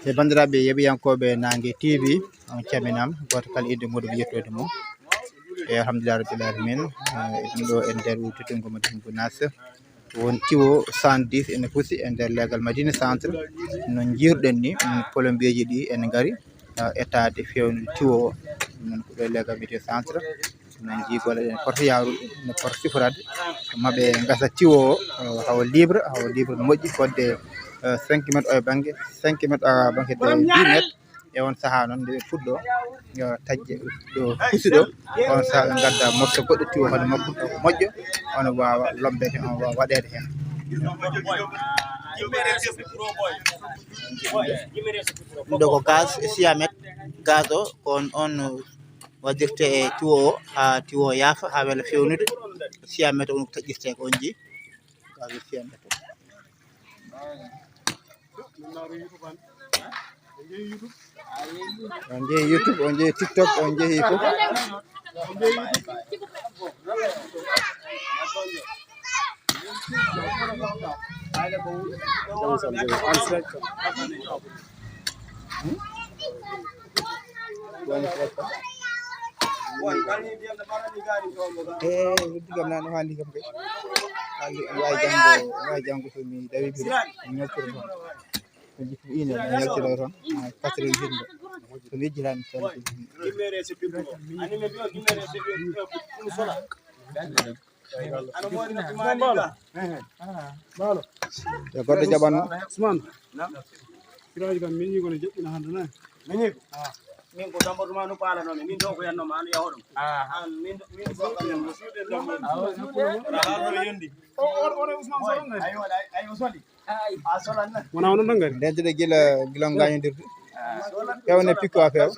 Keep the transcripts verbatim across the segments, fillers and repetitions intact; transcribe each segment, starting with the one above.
E banndiraaɓe yeɓiyankooɓe Naange T V, on calminaama, gooto kala innde mum e yettoode mum. E alhamdulillahi rabbil aalamiin, eh, eɗen ɗo e nder wuro teddungo Madina Gunaas. Won tiwo cent dix ene fusi e nder leegal Madina Centre. No njiiruɗen ni, mm, plombier ji ɗi ene ngari, eh, etaade fewnude tiwo o. Ɗum noon ko ɗo e leegal Madina Centre. No njii golle ɗen fota yaarude, no fota siforaade. Maɓe ngasa tiwo o, eh, hawa libre, hawa libre no moƴƴi fodde, eh, cinq mètres o e bannge, cinq mètres o e bannge de dix mètres. E on sahaa noon, nde ɓe puɗɗo, yo tajje ɗo fusi ɗo, on sahaa ɓe ngadda morso goɗɗo tiwo hono makko taw ko moƴƴo, on waawa lombeede, on waawa waɗeede heen. Ɗum ɗo ko gaz e siyamet, gaz o ko on, on waɗirte e tiwo o, haa tiwo o yaafa, haa wela fewnude. Siyamet o, on ko taƴƴirte ko on njii, gaz e siyamet o. On jehi YouTube, on jehi TikTok, on jehi fof. Eh, ruddi kam nano handi kam kay. Handi, mi wawi janngo, mi wawi janngo so mi dawi biro, mi ñaccoro toon. Ko jikku ine, mi ñaccoro toon. Ah, quatre heures hinde. So mi yejjitani, mi salli. Yo goɗɗo jaɓano. Ousmane. Kiraaji kam, min ñigo ne joƴƴina hannde, na? Min ñigo? Ah. Min ko Samba Toumani Paala noon, min to ko yanno ma, an yahoɗum. Ah. An, min, min ko Samba Toumani. Ah, o, o, o, o, Ousmane Sow, ne? Ayo, ayo, ayo, soli. Ah, solan na. Wona onon tan ngari. Ndentude gila, gila ngañodirde. Ah, solan. Fewne pikko a few.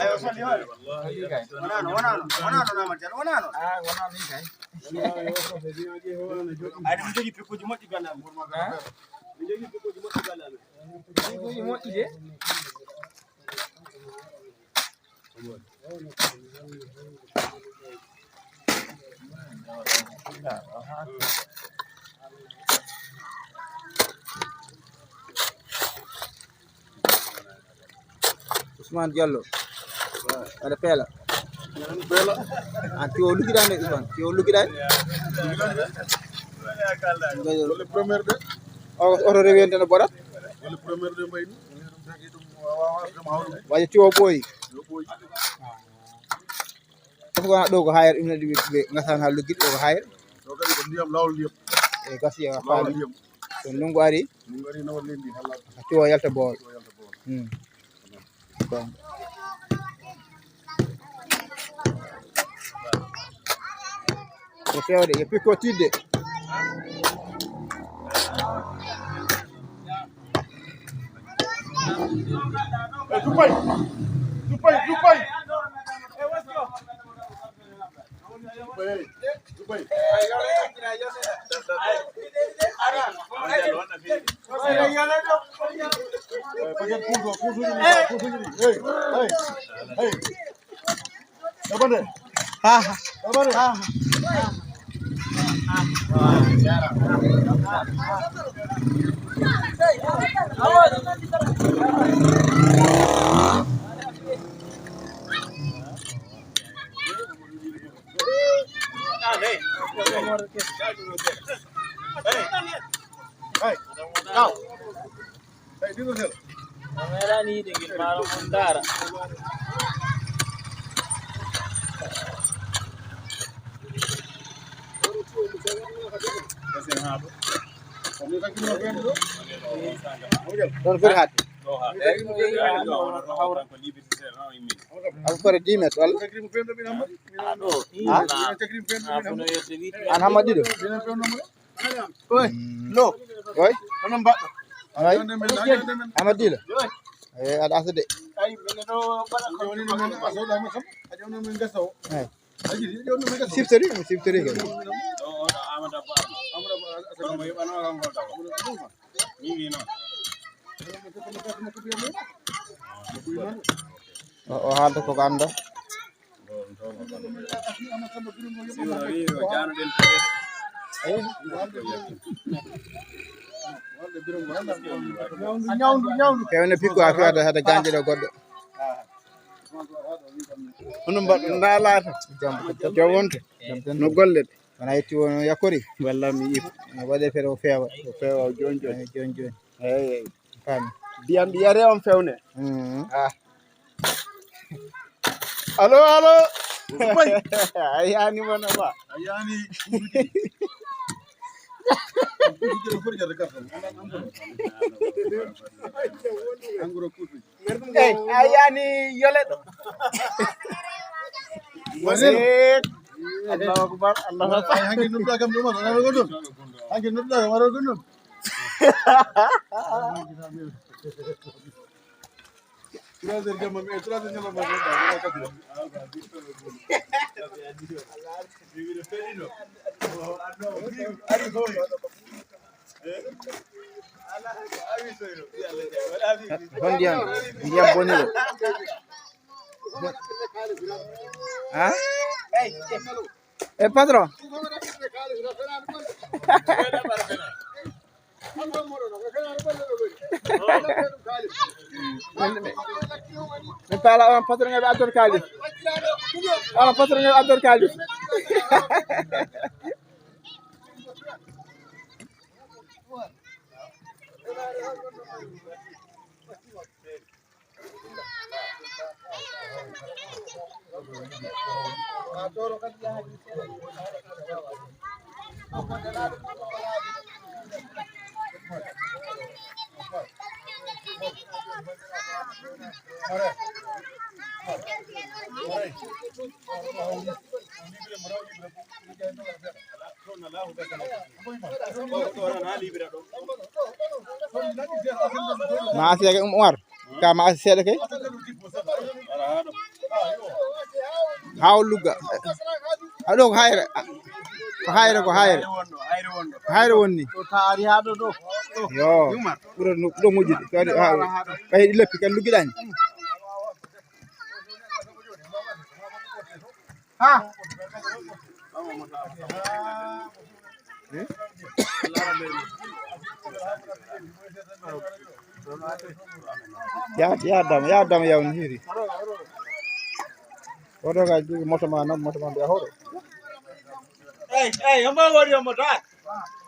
Ayo, soli, hoore. Wonano, wonano, wonano, Amadou Diallo, wonano. Ah, wonano ni kay. Ay, ɗum jogii pikkuuji moƴƴi gannaaɓe. Ah? Ɗum jogii pikkuuji moƴƴi gannaaɓe. Pikkuuji moƴƴi de. Ousmane Diallo. Aɗa peela. Peela. An tiwo luggiɗa nde, Ousmane. Tiwo luggiɗa. Woni première de. O, oto rewi en tan boɗat. Woni première de mbayni. Waje tiwo ɓooyi. Yo ɓooyi. Parce que wona ɗo ko hayre, ɗum ne ɓe, ɓe ngasani ha luggiɗi, ɗo ko hayre. Ɗo kadi ko ndiyam, laawol ndiyam. E gasi, a faami. Laawol ndiyam. So ndungu ari, ndungu ari, nawa leydi, halla. A tiwo yalta boowal. Tiwo yalta boowal. Hmm. Bon. Ko fewde, yo pikko tidde. Dubai, Dubai, Dubai. O meeɗaani yiide ngel maaro on ndaara. Ɗon foti haɗde. Abu fare dix mètres walla? An hamma ɗiɗo. Oy. Lo. Oy. Onon mbaɗɗo. Oy. Amadou Dila. Eh, aɗa asa de. Ay, min ɗo mbaɗa ko woni no min aso da ma sam. Adi ono min gaso. Eh. Adi di ono min gaso. Sifteri, mi sifteri kay. O, o haalta ko anda. Fewne pikko a fiyata hade ganjeɗo goɗɗo. Hono mbaɗɗon ndaa laata? Jam. Jam wonte. No golle ɗe? Wona yetti won yakkori? Walla mi yiɗi. Waɗe fere o feewa. O feewa o jooni jooni. Jooni jooni. Eyi, eyi. Fami. Ndiyam ɗi yare on fewne. Mm. Ah. Allo, allo. Boy. A yani mana ba? A yani. Angro kutu. Eyi, a yani yoleɗo. Wasi. Allahu akbar, Allahu akbar. Hanki nodduɗa kam ɗum, wara ko ɗum. Hanki nodduɗa kam, wara ko ɗum. Trois heures jamma, mais trois heures jamma, mais wala quatre heures. Hon ndiyam, ndiyam boni ɗo. Ha? E patron. Min paala on patron ngeɓe addor kalis. On patron ngeɓe addor kalis. Ma asiyake um Umar. Ka ma asi seeɗa kay. Haa o lugga. A ɗo ko hayre. Ko hayre, ko hayre. Ko hayre wonni. Yo. Ɓura ɗo moƴƴude. Kadi haa ɓay ɗi leppi kadi luggiɗani. Ha. Ya, ya dama, ya dama yaw no hiri. Oɗo ga jogi moto ma, nan moto ma mbiya hoɗo. Ey, ey, hombo woni hombo ta?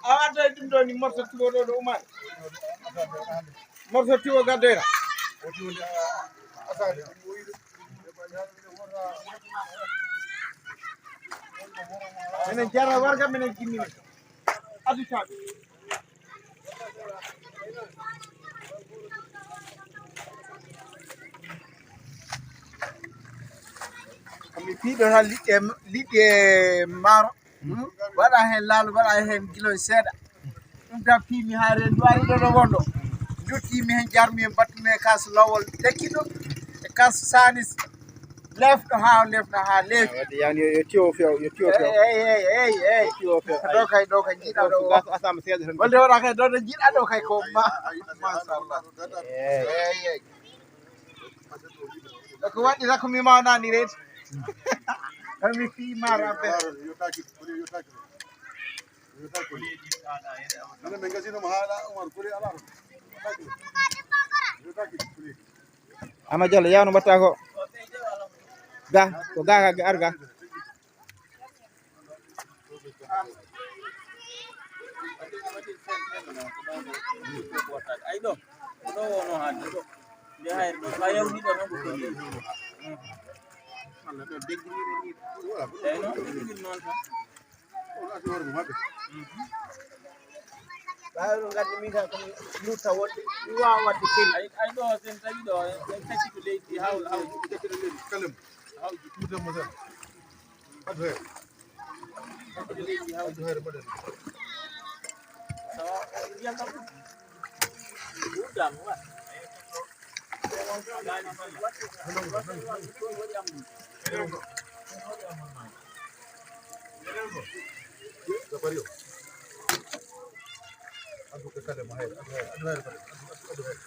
A wadda ɗum ɗo ni morso tuwo ɗo ɗo Umar. Morso tuwo gaddoyra. Minen jara warga minen jimmini. Adu taɓi. Komi piiɗo tan liɗɗi e, liɗɗi e maaro. Hmm? Waɗa heen laalo, waɗa heen giloy seeɗa. Ɗum tan piimi haa reendu ari ɗo ɗo wonɗo. Njottimi heen, jarmi heen, mbattumi e kas lawol lekkiɗo, e kas sanis. Leefɗo haa o leefna haa leefi. Wadde yani yo, yo tiwo few, yo tiwo few. Eyi, eyi, eyi, eyi. Yo tiwo few. Ɗo kay, ɗo kay, jiɗa ɗo. Ɗo ko gas asama seeɗa tan. Wonde waɗa kay, ɗo ɗo jiɗa ɗo kay ko ma-, machallah. Eyi. Eyi, eyi. Ko waɗi tan ko mi mawnani reedu. Ko mi fii ma rabbe. Minen min ngasino mo haala Umar kuli ala. Ama Jallo, yawno mbatta ko. Ga, ko ga, ga, ar ga. Ay ɗo, ko ɗo wonoo hannde ɗo. Nde hayre ɗo, so a yawtii ɗo tan ko tolni. Eey noon, ɗum noon tan. Ɓaawo ɗum ngaddi min kam ko mi lutta wonde mi waawa waɗde keli. Ay, ay ɗo, so en tawi ɗo, en, en tacci ko leydi haw-, hawji. Kalem. Hawji. Tuuta mo tan. Addu heen. Addu heen mbaɗen. Addu ko kalem heen, addu heen, addu heen, addu, addu, addu heen.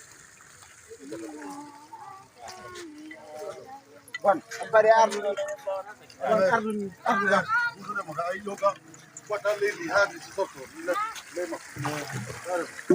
Bon, abbare arduɗo. Arduɗo, arduɗo. Wutude mo ka ay ɗo ka. Wata leydi haa di sotto. Ley makko. Arduɗo.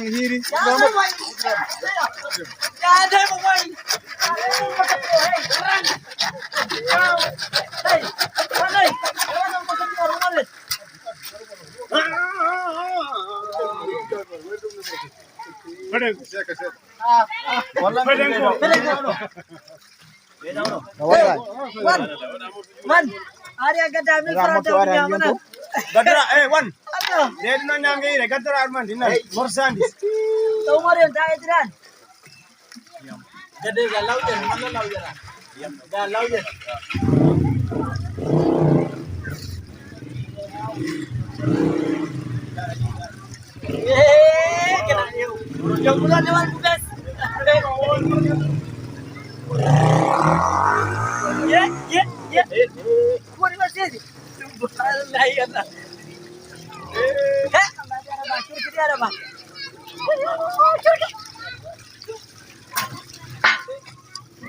ngi hiiri. No waɗi waɗi. Wan. Wan. Ari a gadda mille francs taw ñamana. Gadda, eh, wan. Ato. Reedu no ñamge ire, gadda ar man dinna. Morsandi. Taw mari en taw etiran. Gadda ga lawyer, man lawyer. Ga lawyer.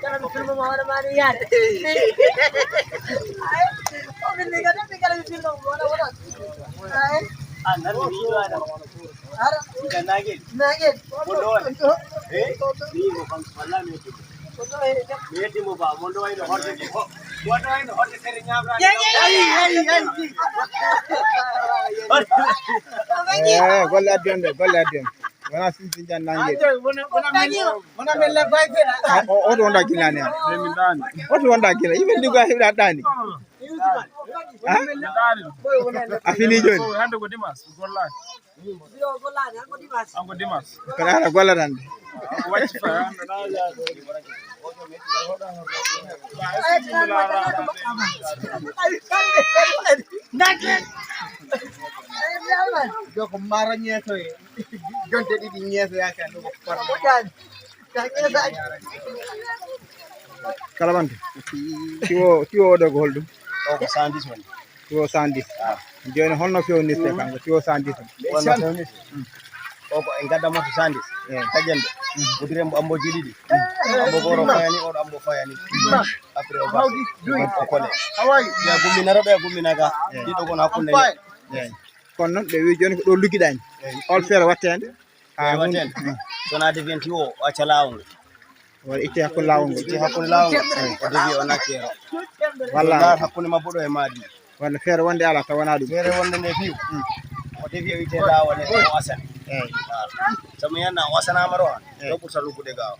Kala mi filma ma wona mani yaade. Ay, o min ni kadi mi kala mi filma ma wona wona. Ay. Ah, nan mi do ada. Ara. Ida nagel. Nagel. Bodo. Eh? Ni mo kan wala mi. Mi yeddi mo ba, mo ɗo wayno horde ko. Mo ɗo wayno horde sere ñaamra. Yeyi, yeyi, yeyi, yeyi. Eh, golle addi on de, golle addi on. Wona sinti jan nangue. Wona, wona men, wona men le bayte. O, o, o ɗo wonda gila ne. Oto wonda gila. Yimɓe ndigo a heɓɗa ɗani. Ha? A fini joni. Hande ko dimanche, ko gollani. An ko dimanche. An ko dimanche. Kono ala golla tan de. Ko wacci fa. Yo ko mara ñeeso e jonte ɗiɗi ñeeso yaaka ɗo ko parma. Kala wonde. Tiwo, tiwo oɗo ko holɗum? O ko cent dix woni. Tiwo cent dix. Ah. Joni holno fewnirte kanko tiwo cent dix? Holno fewnirte? Mm. O ko en gadda moto cent dix. Eh. Taƴen ɗo. Mm. Uddiren mo amboji ɗiɗi. Mm. Ambo goro fayani, oɗo ambo fayani. Mm. Après o basi. O kole. Ɓe gumminaro, ɓe gumminaka. Eh. Ɗiɗo kono hakkunde. Eh. Kono noon ɓe wi joni ko ɗo luggiɗani. Eh. Hol feere wattede? Haa waɗen. Sona de vingt o acca laawol ngol. Walla itte hakkunde laawol ngol. Itte hakkunde laawol ngol. O dewi o nakkero. Walla hakkunde mabbo ɗo e maadi. Walla feere wonde ala taw wona ɗum. Feere wonde nde piw. Mm. O dewi o itte laawol e o asana. Eyi. Sabu mi yanda o asanama ɗo han. Eyi. Ɗo ɓurta luggude gaawa.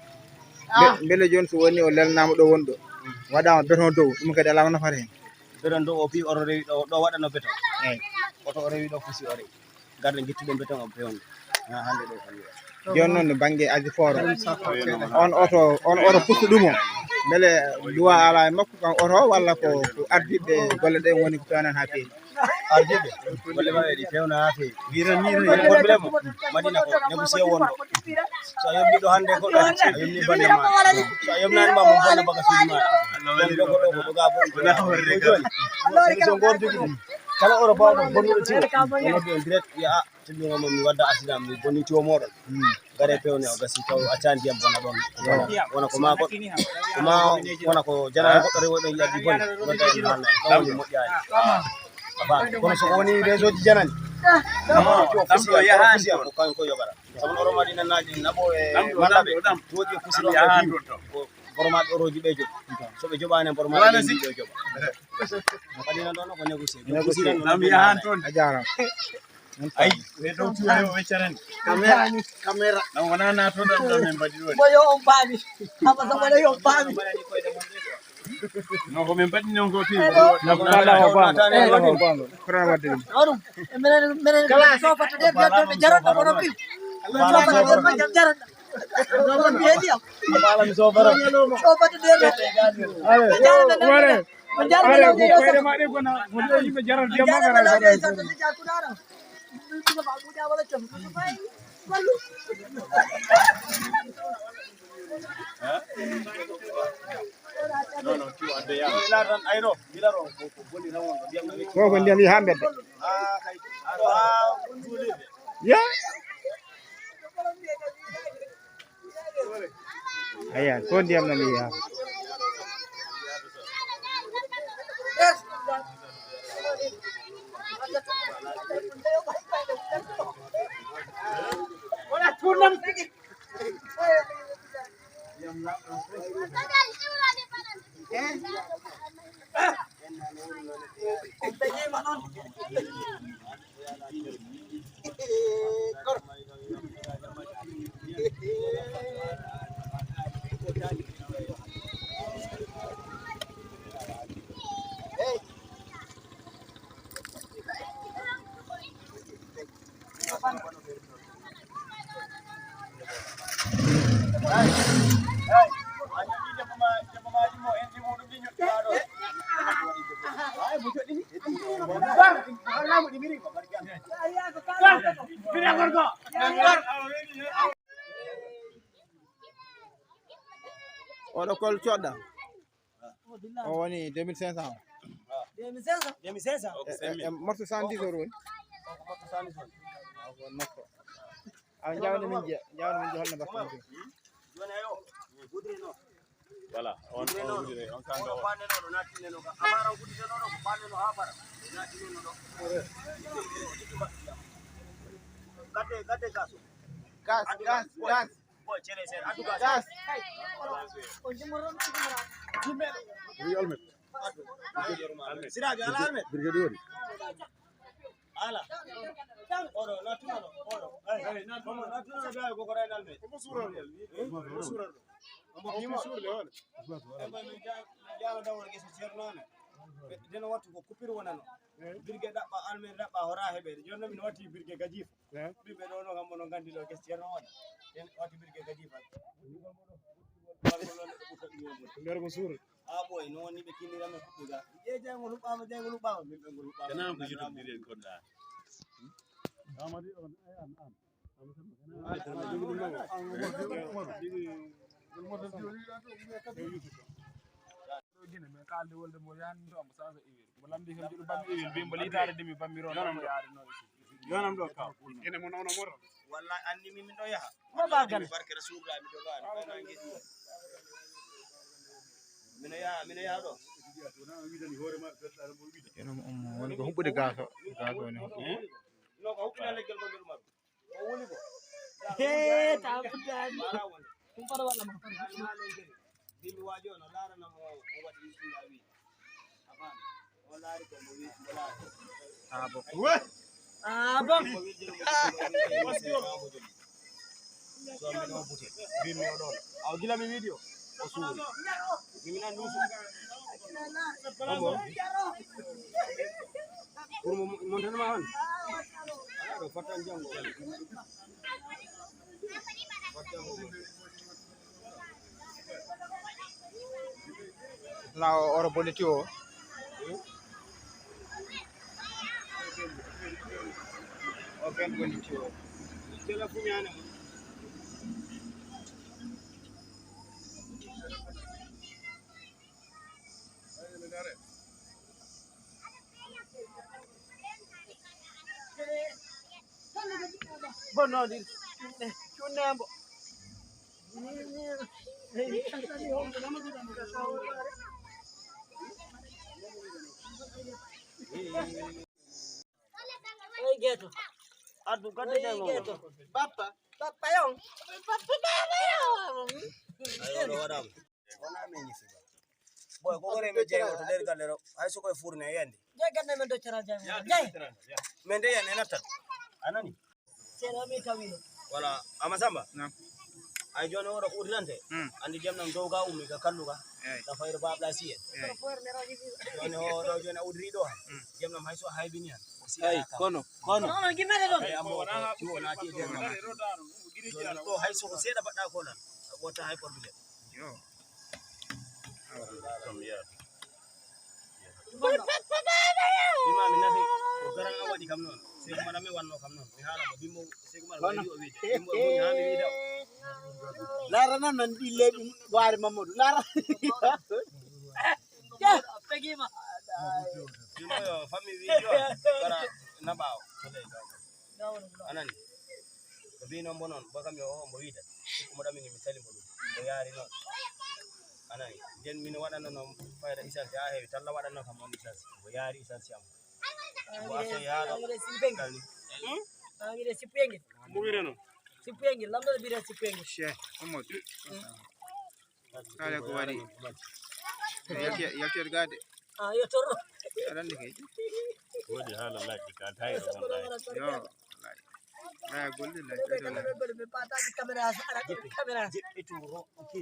Mbe-, mbele jooni so woni o lelnaama ɗo woni ɗo. Mm. Waɗaama beton dow, ɗum kadi alaa ko nafata heen. Beton dow o piw oto rewi ɗo, ɗo waɗano beton. Eyi. Oto o rewi ɗo fusi o rewi. Garɗo gittuɗen beton o bewndo. Ha hande ɗo kam. Jooni noon, bannge aji fooro, on oto, on oto fustu ɗum o, mbele duwa ala e makko kan oto, walla ko, ko ardiiɓe golle ɗe woni ko pewnan haa feewi? Ardiiɓe golle maɓɓe ɗi pewna haa feewi. Woni problème o, Madina ko négocier wonɗo. So a yomni ɗo hannde ko ɗo, a yomni bannde ma. So a yomnani ma, mo bonna bagasuuji ma. Ɗon ɗo ko ɗo ko ɗo ga bon. Joni, solution goto jogui ɗum. Kala oto bawɗo bonnuɗo tiwo, o noddi on direct, wiya, "Ah, tindungo mo, mi wadda accident, mi bonni tiwo moɗon." Gare pewne o gasi taw accani ndiyam bona ɗon. Wona ko ma goɗɗo. Ko ma wona ko janani goɗɗo rewo ɗon yaddi bone. Nodda en haalna en. Ɗon woni moƴƴani. A faami? Kono so ko woni réseau ji janani. Ɗam ɗo yahan. Ko kanko yoɓata. Sabu oɗo mari nanaaji naɓo e mandaɓe. Toɗi e pusi ɗon e biyu. Ko boromaɓe oroji ɓe joɓi. So ɓe joɓani en boromaɓe ɓe joɓa. Kadi nan ɗon ko négocier. Négocier. Ɗam yahan toon. A jarama. Ay, ɓe ɗo tuwa heɓa weccere en. Caméra, caméra. Ɗam wona nato ɗam ɗam en mbaɗi ɗo. Mo yo on paami. Haba so wona yo on paami. No ko min mbaɗi non ko fi. No ko ala o bango. Ala o bango. Kura wadde ɗum. Ɗum. Menen, menen kala sofata de ɓe jarata kono fi. Sofata de ɓe jarata. Ɗum mi heɗi am. Ala mi sofata. Sofata de ɓe jarata. Ware. Ware ko koyre ma de gona. Wonde yimɓe jaral ndiyam ma gara. Ko ko ndiyam yi ha mbedda. Ya. Aya, ko ndiyam na mi yaha. Oɗo kol coɗɗa. O woni deux mille cinq cents. Deux mille cinq cents. Deux mille cinq cents. E, e, e morceau cent dix euro woni. Morceau cent dix woni. Ah, ko morceau. Awa, jawdi min jeya, jawdi min jeya, holno mbaɗɗon ɗum? Joni ayo, gudri no. Voilà, on, on gudri, on kanga on. Panne no, no natti no, amara gudri no, no panne no ha para. Natti no, no. Gade, gade gaso. Gas, gas, gas. Boy, cere, cere. Addu gas. Gas. Sirajo, ala almet. Brigade woni. Ala. Oɗo, na tuna ɗo. Oɗo. Hey, hey, na tuna, na tuna ɗo, ko ko ray almet. Ko mo suura ɗo. Eh? Ko mo suura ɗo. Ko mo suura ɗo. E boy, min ja-, min jaama dawol gese Ceerno ne. Ɓe, den wattu ko coupure wonano. Eh? Birge ɗaɓɓa, almet ɗaɓɓa, hora heɓe. Jooni min watti birge Gajifa. Eh? Ɓiɓɓe ɗo, ɗo kam, mono nganndi ɗo, gese Ceerno woni. Den watti birge Gajifa. Nder ko suura. Ah, boy, no woni ɓe kinnira men fuɗɗuga. Ƴee jayngol huɓɓaama, jayngol huɓɓaama, min ɓe ngol huɓɓaama. Kena ko YouTube dire goɗɗa. Amadi on, ay, an, an. Gine, mais kaalde wolde mo yaani to, mo sansa iwel. Mo lamndi kam juɗo bammi iwel, mbi mbo liitaare de mi bammi ron, mo yaari noon. Yonam ɗo kaw. Ene mo nawno mo ron. Wallahi, anni mi min ɗo yaha. Mo bagal. Barke Rasulullah, mi dogaani, ɓay nange ɗum. Mino yaha, mino yaha ɗo. Ene mo, mo woni ko huɓɓude gaaso, gaaso woni huɓɓude. No, ko huɓɓina leggel gol nder maru. Hee, taa fuɗɗaani. Ɗum fota walla ma fota. Bimbi waajo no laarana mo o waɗi bismillah wi. Afan. O laari ko mo wi, mo laari. Ah, bon. Ah, bon. Ko wi jiro mo wi. So mi ɗo bute. Bimbi o ɗon. Aw gila mi video. O suuri. Min mi nan ɗum. Omo. Pour mo, mo tan ma on. Ala ɗo fottan janngo. Fottan janngo. Lawo oro boniti o. O ben boniti o. Jela fuñana. Bonnoɗi cunnembo. Oy geto. Addu gadde. Oy geto. Bappa. Bappa yon. Bappa baba yon. Ayo, no waɗam. Wona min ñifi ba. Boy, ko gore mi jeego to nder galle ɗo. Hay so koye furne yande. Jeey gande men doctoral jam. Jeey. Men de yande nattat. Anani? Seeɗa mi tawino. Wala, Ama Samba. Naam. Ay jooni oɗo uddirante. Hmm. Andi jam nam dow ga ummi ga kalluga. Eey. Ka fayre ba Abla Siye. Eey. Jooni oɗo jooni a uddiri ɗo. Hmm. Jam nam hay so haybini han. Ay, kono, kono. Kono gimere ɗon. Ay, ambo, ko, ko wona ti e nder mama. Jooni ɗo hay so ko seeɗa baɗɗa ko lan. A wota hay problème. Yo. Bima mi nafi ko garan an waɗi kam noon. Sey ko mana mi wanno kam noon. Mi haala mo bimbo sey ko mana waɗi o wiide. Bimbo o muñi haa mi wiida. Laara nan nan ɗi leeɓi waare Mamadou. Laara. Bimbo yo fammi wiido. Gara naɓa o. Anani? Ko mbi noon mbo noon, bo kam yo o mbo wiida. Sikku mo ɗamini mi sali mbo ɗum. Mbo yaari noon. Anani? Nden min waɗanno noon fayda essence haa heewi. Talla waɗanno kam on essence. Mbo yaari essence am. Mbo affaire yaa ɗo. Kalni. Angire sipuyenge. Mbo wire noon. Sipuyenge, lamɗo ɓira sipuyenge. Cheikh Amadou. Kala ko waɗi. Yalti, yalti gade. Ah, yo torro. Aɗa anndi kay. Woodi haala laaj ka tawi ɗo wonɗa. Yo. Laya golle laya. Ɓe paataaki caméra, ara caméra. Jippituro. Ok.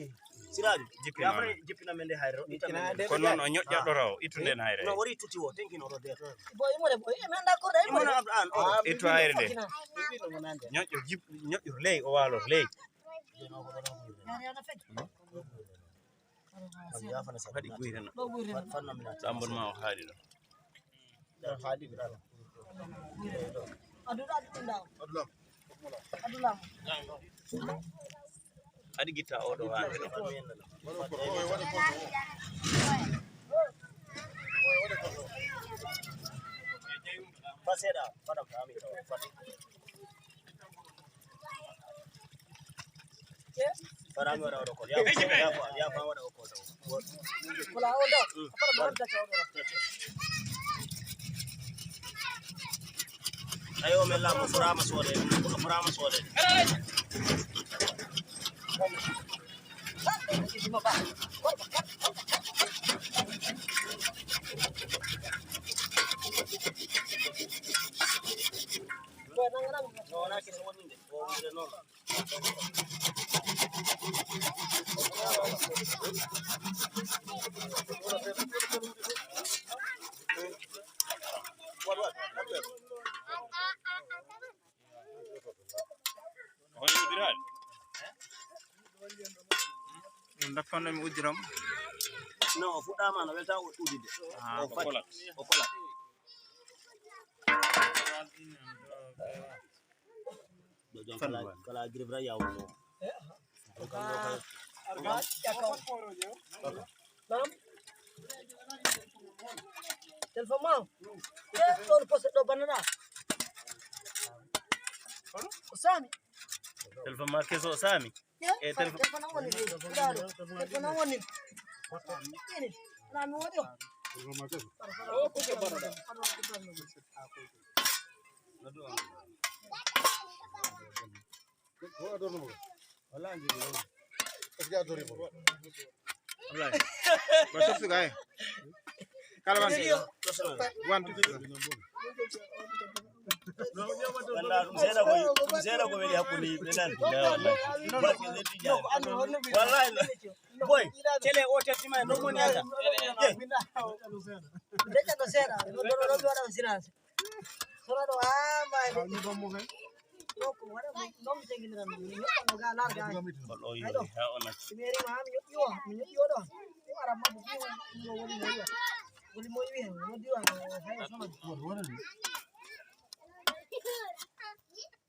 Siraaji. Jippina. Jippina men nde hayre. Jippina men nde. Kono noon o ñoƴƴaɗo raw, ittu nden hayre. No wori tuti o, tenkino ɗo de. Boy, imore boy. E men d'accord, imore. Imore an, an. Ittu hayre nde. Ñoƴƴo jip-, ñoƴƴo ley, o waalor ley. Waɗi guyre no. Ɗambon ma o haali ɗo. Haɗi gitta oɗo haali ɗo. Faseɗa, faɗa ko ami taw, faɗa. Fara mi waɗa oɗo kol. Yaafa, yaafa, yaafa waɗa o kol taw. Wala o ɗo. Fara mo waɗa taw. Ayo, men lamo, fura ma soode, fura ma soode. Ɗum dakkanɗo mi uddiram. Non, o fuɗɗaama no welta o uddude. Ah, o fat o kolat. Ɗo ɗon kala, kala grifra yawno. Naam. Téléphone ma. Ɗo poste ɗo bannaɗa. O saami. Téléphone ma keso o saami. E téléphone. Téléphone an woni ni. Téléphone an woni ni. Ini. Na mi wodi o. Wallaahi. Ba softu gaay. Kala wan. Wan tu. Walla ɗum seeɗa ko, ɗum seeɗa ko weli hakkunde yimɓe nan. Wallaahi. Boy, télé o tettima e non moni aga. Deƴƴa ɗo seeɗa. Ɗo ɗo ɗo mi waɗa on silence. Sono ɗo haa maayi ɗo. Ɗo ko waɗa mo, ɗo mi janginiran mo. Mi yoɓɓa mo ga laar ga. Ko ɗo yori ha o natti. Mi eri mo haa mi yoɓɓi o, mi yoɓɓi o ɗo. O ara mo, mo woni mo yiwa. Woni mo yiwi hen, mo diwa, hay o sono.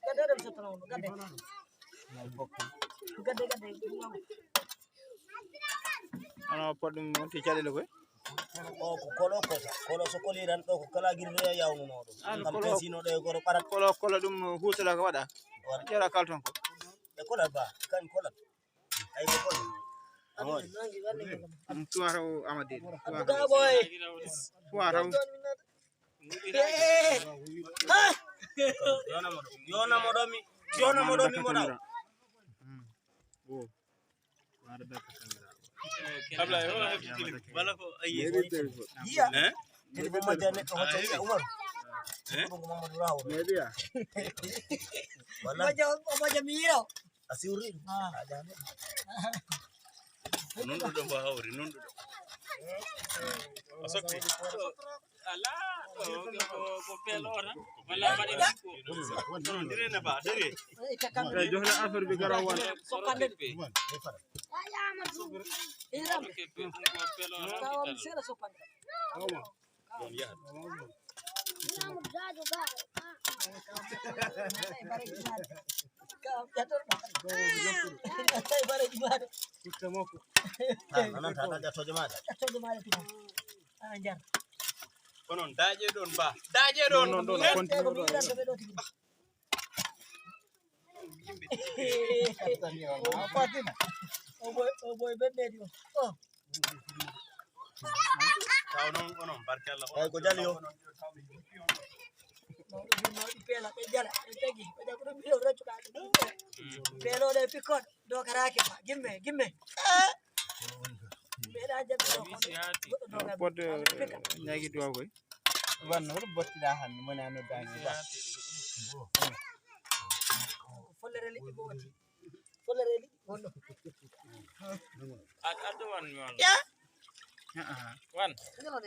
Gadde ɗo mi sottana on, gadde. Gadde, gadde. Ano poɗɗum wonti caɗele koy? O ko kolo kota, kolo so koliran ɗo ko kala girdoya yawnunooɗo. An kam kolo, pesino ɗo e goro ɓarat. Kolo, kolo ɗum huutoɗa ko waɗa? Waɗa. Ƴeewa kalton ko. Ɓe kolat ba, kan kolat. Ay ko kolo. Amori. Ɗum tuwata o Amadi. Tuwata o. Yonamo ɗo. Yonamo ɗo mi. Yonamo ɗo mi mo ɗaw. Ablaye, o hefti clip. Wala ko ayi. Yiya. Eh? Tele ko majja neɗɗo hoto yiya Umar. Eh? Ko Mamadou Rawo. Media. Wala. Majja, majja mi yiya. A siwri? Ah. A jani. Nunɗuɗo mo hawri, nunɗuɗo. O sokki. Ala, ɗo, ko, ko, ko peel o tan. Walla mbaɗen sikko. Dire ne ba, dire. Eh, johle affaire bi garaw won. Soppande. Hiram. Ko peel o tan. Kawam seeɗa soppande. Ɗon yahat. Kawam ƴattorɗo. Bareji maɗa. Tutte makko. Ah, nananta, aɗa ƴattoje maɗa. Ƴattoje maɗa tuma. Ah, jar. Onon daaƴe ɗon ba. Daaƴe ɗon. Non, non, non, non, continue ɗo. O boy, o boy, ben dedi o. Oh. Taw non, onon, barkalla. Ay, ko jali yo. Pela, ɓe jala, ɓe tagi, ɓe jaɓi ɗum, ɓe roccu ɗa. Pelo ɗe pikkon, do karake, gimme, gimme. Ɓe ɗa jaɓi ɗo, goɗɗo do gaɓi. Pod, eh, ñaagi duwa koy. Wanno, hoto bottiɗa hannde, moni a noddaani ba. Follere liƴƴi ko woni. Follere liƴƴi wonno. Ad-, addo wan mi walla. Ya. Wan.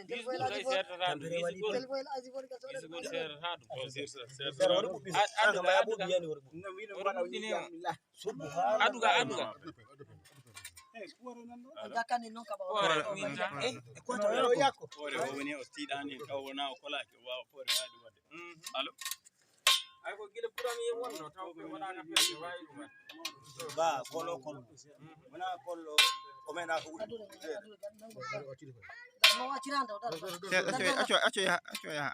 Bisu kay sertata ɗum. Bisu gol. Bisu gol sertata ɗum. Ad-, adduga, adduga. Aduga, aduga. Jakkani noon kaba. Ore, min tan. Eh, ore o woni o tiiɗaani, taw wona o kolaaki, o waawa foore waɗde waɗde. Allo? Ay, ko gila premier wonno, taw ko waɗaaka feere, waawi ɗum waɗde. Ba, kolo, kolo. Wona kolo, o meɗa ko wuɗi. No waccirande o, dar. Acco, acco, acco yaha, acco yaha.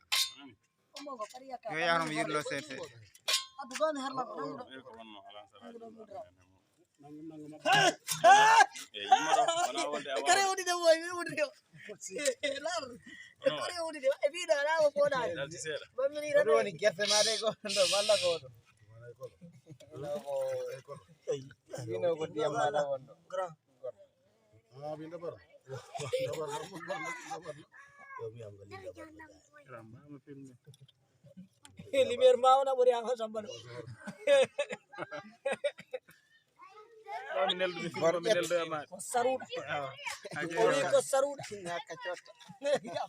Yo yaha mo yirlo seeɗa seeɗa. Addu ɗo mi harla ko nangu ɗo. Nangu ɗo mi wudra. Kare woni de boy, mi wudri o. Lar. Kare woni de, e biɗa na mo boɗa. Bammi ni. Woni gerte ma de ko ndo malla ko to. Wala ko. Ey. Ino ko ndiyam maɗa wonno. Grand. Lumière ma on a ɓuri an Samba ɗo. Ɗo mi neldu mi filma mi neldoya ma. Ko saruɗo. O wi ko saruɗo.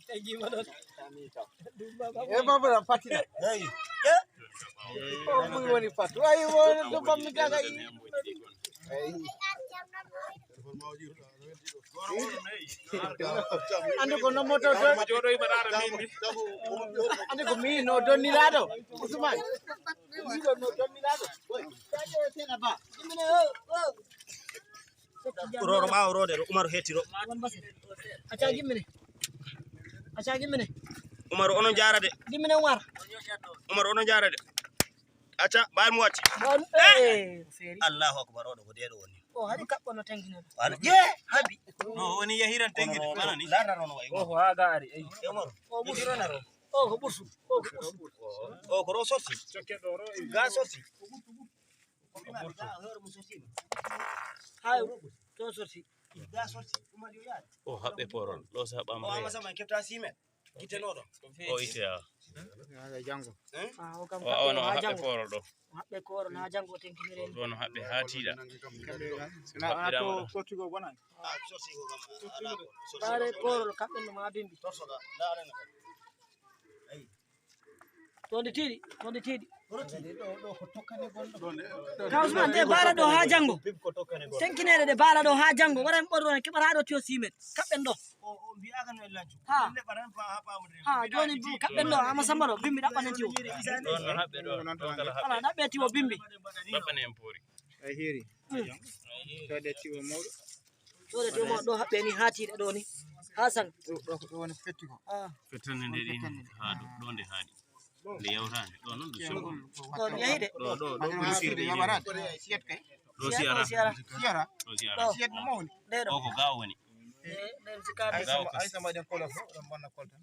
Ɓe jima ɗon. E baba la fatina. Hey. O ɓuri woni fatu. Ay won to bammi daga yi. Andi ko no moto do. Joɗo ima ɗaɗo min. Andi ko min no donniraɗo Usman. Min no donniraɗo. Roro ɓawo rode ɗo Umaru hettiro. Acca jimmine. Acca jimmine. Umaru onon jarade. Jimmine Umar. Umaru onon jarade. Acca, baal mo watti. Bon, eh, seri. Allahu akbar, oɗo ko deɗo woni. O hari kaɓɓo no tengina. Wala, ye, habi. No, woni yahiran tengina, wala ni. Larna non wayi. O ko aga ari, ay. E Umaru. O ɓursu. O ko ɓursu. O ko ɓursu. O ko ro sorti. Ga sorti. Hay, to sorti. O haɓɓe porol, ɗo so haɓɓama. O ama sama kefta simen. Gitenoɗo. O ite a. Jango. O ono haɓɓe porol ɗo. Haɓɓe koro na jango tenkinire. Ɗo no haɓɓe ha tiiɗa. Haɓɓirama ɗo. Sorti go bonan. Bare koro kaɓɓen no ma bimbi. Torsoga. Dare no. Tonde tiiɗi, tonde tiiɗi. Ka Usman, ɗe baala ɗo haa janngo. Tenkineɗe ɗe baala ɗo haa janngo. Wara en ɓorno en keɓata ɗo tiyo simen. Kaɓɓen ɗo. Ha. Ha, jooni kaɓɓen ɗo, Ama Samba ɗo, bimbi ɗaɓɓanen tiyo. Ɗon no haɓɓe ɗo, ɗon kala haɓɓe. Ala ɗaɓɓe tiyo bimbi. Ɗaɓɓane en poori. Ay heeri. Cooɗe tiyo mawɗo. Ɗo de tuma ɗo haɓɓe ni haa tiiɗa ɗo ni. Haa sang. Ɗo, ɗo, ɗo woni fetti ko. Ah. Fettande nde ɗin haa ɗo, ɗo nde haaɗi. Nde yawtaande. Ɗo noon ɗo sewɗo. Ɗo, ɗo, ɗo ɓuri firde ni. Siyat kay. Ɗo siyara. Siyara. Ɗo siyara. Ɗo. Siyat no mawni. Ɗe ɗo. O ko ga o woni. Eh, ɗen si ka Ay sama, ay sama ɗen kolo fo, ɗon bonna koltan.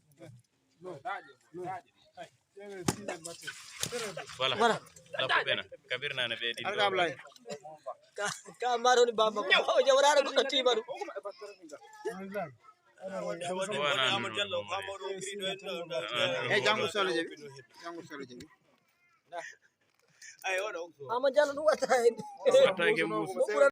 Voilà. Voilà. Lappo ɓena. Kabir nana ɓe ɗin ɗo. Alga Ablaye. Ka, ka maroni bamba ko. O jawrara ko tima ɗum. Wana Amadou Diallo, Amadou Diallo. E jango solo jebi. Jango solo jebi. Ay, oɗo. Ama Diallo ɗum watta hen. Watta hen mbuusu. Mo ɓura